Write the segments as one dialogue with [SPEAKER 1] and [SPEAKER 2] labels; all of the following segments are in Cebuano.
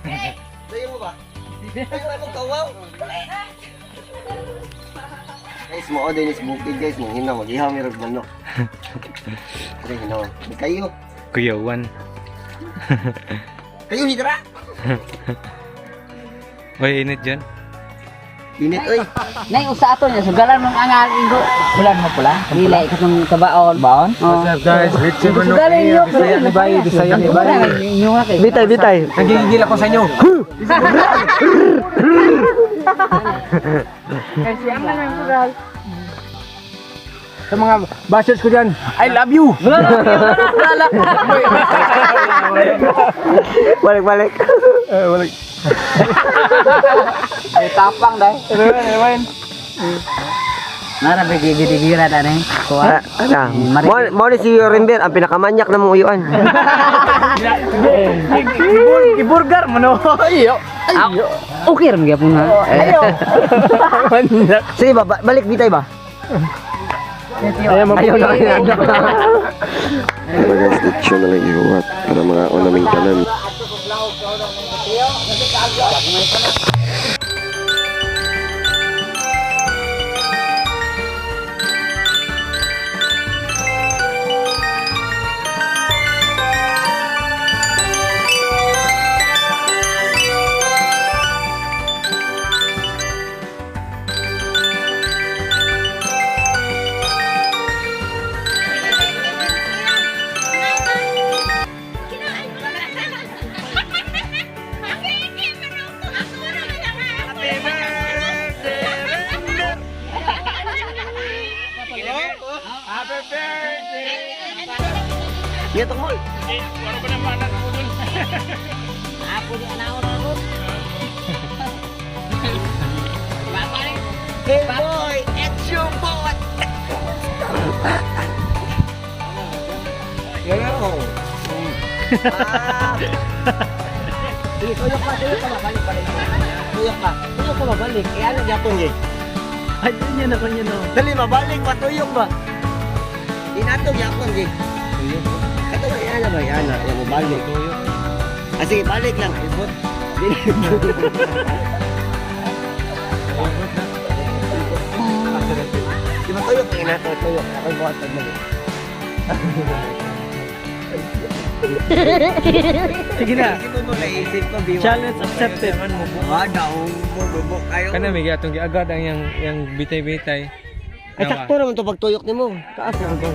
[SPEAKER 1] Tayo mo ba? Tayo mo kawaw. Guys, mo din is bukid, guys, nang hinaw magihaw mi rog manok. Dre hinaw. Kayo.
[SPEAKER 2] Kuyawan.
[SPEAKER 1] Kayo hidra.
[SPEAKER 2] Oy, init dyan.
[SPEAKER 1] Init oy.
[SPEAKER 3] Nay usa ato niya sugalan mong angal ingo. Bulan mo pula. Dili katong kabaon. Baon? Oh.
[SPEAKER 4] What's up, guys? Richie Manok
[SPEAKER 3] Sugalan
[SPEAKER 4] here.
[SPEAKER 3] niyo.
[SPEAKER 4] Bisaya ni Bay, Bisaya ni Bay.
[SPEAKER 3] Inyo nga kay.
[SPEAKER 1] Bitay, bitay.
[SPEAKER 4] Nagigigil ako sa inyo. Sa mga bashers ko dyan, I love you!
[SPEAKER 1] Balik, balik.
[SPEAKER 4] Balik.
[SPEAKER 3] May tapang dai.
[SPEAKER 4] Rewind.
[SPEAKER 3] Nara bigi bigi na ni. Kuha.
[SPEAKER 1] Ana, mo ni si Rember ang pinakamanyak na mong uyuan.
[SPEAKER 4] Iburgar mo no? Iyo.
[SPEAKER 3] Okay ra gyapon ha. Ayo.
[SPEAKER 4] Manyak.
[SPEAKER 1] Sige ba, balik bitay ba?
[SPEAKER 4] Ayaw mo.
[SPEAKER 1] Ayaw na, ayaw na.
[SPEAKER 5] Guys, lechon na lang ihuwat para mga naming tanan.
[SPEAKER 1] Ngitong mo. Hey boy, it's your boy. Ah. Sige, tuyok pa, tuyok pa, balik, balik. Tuyok pa, tuyok pa, balik. Eh, ano gyapon eh?
[SPEAKER 4] Ay, niya na kanya no.
[SPEAKER 1] Dali, mabalik pa, tuyok ba? Inato gyapon eh.
[SPEAKER 4] Tuyok.
[SPEAKER 1] Kato ba, yan ba, yan na, yan mo balik.
[SPEAKER 4] Tuyok.
[SPEAKER 1] Ah, sige, balik lang. Ibot.
[SPEAKER 4] Ibot na.
[SPEAKER 1] Di ba tuyok? Inato, tuyok. Ako'y buhat pagbalik.
[SPEAKER 4] Sige na.
[SPEAKER 1] Isip mo naisip ko, biwa.
[SPEAKER 4] Challenge accepted.
[SPEAKER 1] Ah, daong mo, bubok kayo.
[SPEAKER 2] Kana may gatong giagad ang yang bitay-bitay.
[SPEAKER 1] Ay, sakto naman to pagtuyok ni mo. Taas naman to.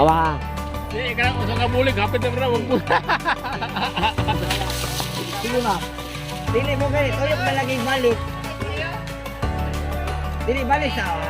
[SPEAKER 1] Awa.
[SPEAKER 6] Di, kanang usang ka bulig, hapit na wag po.
[SPEAKER 1] Sige ba? Dili mo gani, tuyok na laging balik. Dili balik sa awa.